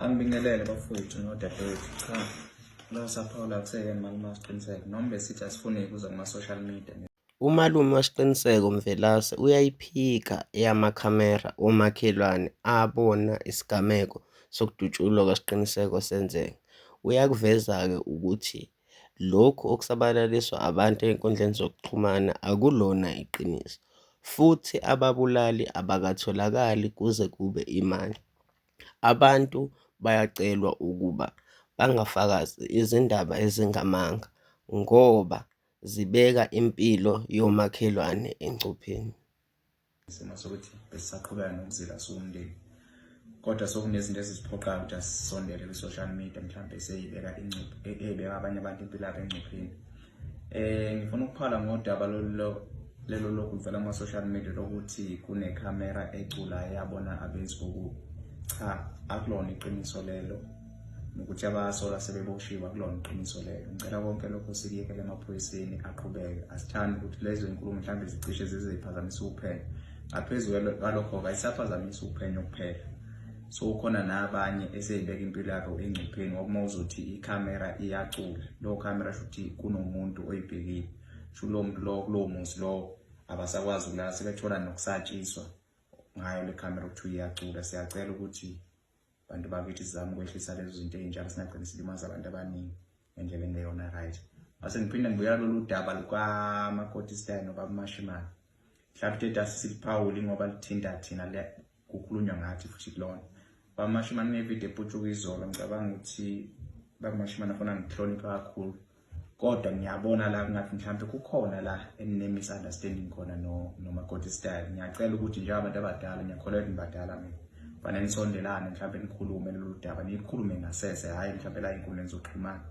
Angibingelele bafowethu nodadewethu. Cha, la saphawula akuseyena malume asiqiniseke noma besithi asifuni kuza kuma-social media. Umalume waSiqiniseko Mvelase uyayiphika eyamakhamera omakhelwane abona isigameko sokudutshulwa kwaSiqiniseko senzeka. Uyakuveza-ke ukuthi lokhu okusabalaliswa abantu ey'nkundleni zokuxhumana akulona iqiniso, futhi ababulali abakatholakali kuze kube imanje. Abantu bayacelwa ukuba bangafakazi izindaba ezingamanga ngoba zibeka impilo yomakhelwane engcupheni. Isimo sokuthi besisaqhubeka nokuzila siwumndeni, kodwa sokunezinto ezisiphoqayo ukuthi asisondele kwi-social media, mhlawumbe seyibeka ingcuphe, eyibeka abanye abantu impilo yabo engcupheni. Ngifuna ukuphala ngodaba lolu lelo lokhu kuvela kuma-social media lokuthi kunekhamera eculayo yabona abenzi bokubi. Cha, akulona iqiniso lelo, nokuthi abasolwa sebeboshiwe akulona iqiniso lelo. Ngicela konke lokho sikuyekele emaphoyiseni aqhubeke. Asithandi ukuthi lezo zinkulumo mhlawumbe zicishe zize ziphazamise uphenyo. Ngaphezu kwalokho-ke ayisaphazamisi uphenyo kuphela, so khona nabanye eseyibeka impilo yabo engcupheni, ngoba uma uzothi ikhamera iyacula, leyo khamera shuthi kunomuntu oyibhekile, sho lowo muntu lowo kulowo muzi lowo abasakwazi ukulala, sebethola nokusatshiswa ngayo le khamera okuthiwa iyacula. Siyacela ukuthi bantu bakithi sizame ukwehlisa lezo zinto ey'njalo, singagcini silimaza abantu abaningi ngendlela engeyona right. Mase ngiphinde ngibuyela lolu daba lukamakoti style nobaba Mashimane. Mhlawumbe into asiliphawuli ngoba lithinta thina, kukhulunywa ngathi futhi kulona. Baba Mashimane kunevidiyo eputshuka izolo, ngicabanga ukuthi baba Mashimane afuna ngikuhlonipha kakhulu, kodwa ngiyabona la kungathi mhlawumbe kukhona la enine-misunderstanding khona nomakoti style. Ngiyacela ukuthi njengabantu abadala, ngiyakholelwa ukuthi nibadala mina, fanele nisondelane mhlawumbe nikhulume lolu daba, nikhulume ngasese, hhayi mhlawumbe la ey'nkundleni zokuxhumana.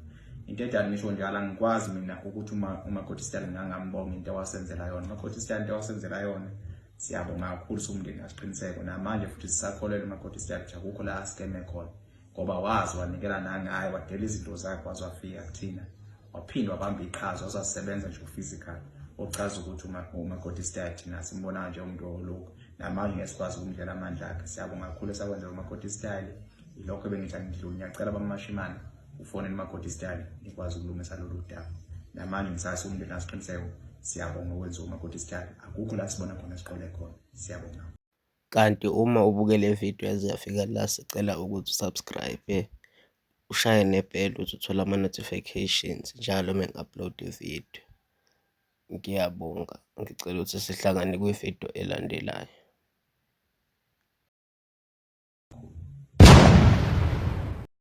Into edala ngisho njalo, angikwazi mina ukuthi uma umakoti style ngingangambonga into awasenzela yona. Umakoti style into awasenzela yona siyabonga kakhulu siwumndeni kaSiqiniseko, namanje futhi sisakholelwa umakoti style ukuthi akukho la asikeme khona, ngoba wazi wanikela nangaye, wadela izinto zakhe, waze wafika kuthina, waphinde wabamba iqhaza, wazasebenza nje physical, ochaza ukuthi umakoti style thina simbona nje umuntu olokhu namanje ngeke sikwazi ukumdlela amandla akhe. Siyabonga kakhulu esakwenzela umakoti style. Ilokho ebengithi angidluli. Ngiyacela bamashimane ufonele umakoti style nikwazi ukulungisa lolu daba. Namanje ngisase umndeni asiqiniseko siyabonga okwenziwa umakoti style, akukho la sibona khona siqole khona. Siyabonga. Kanti uma ubuke le video yaze yafika la, sicela ukuthi usubscribe, ushaye nebhele ukuthi uthole ama-notifications njalo uma ngi-upload ividiyo. Ngiyabonga, ngicela ukuthi sihlangane kwividiyo elandelayo.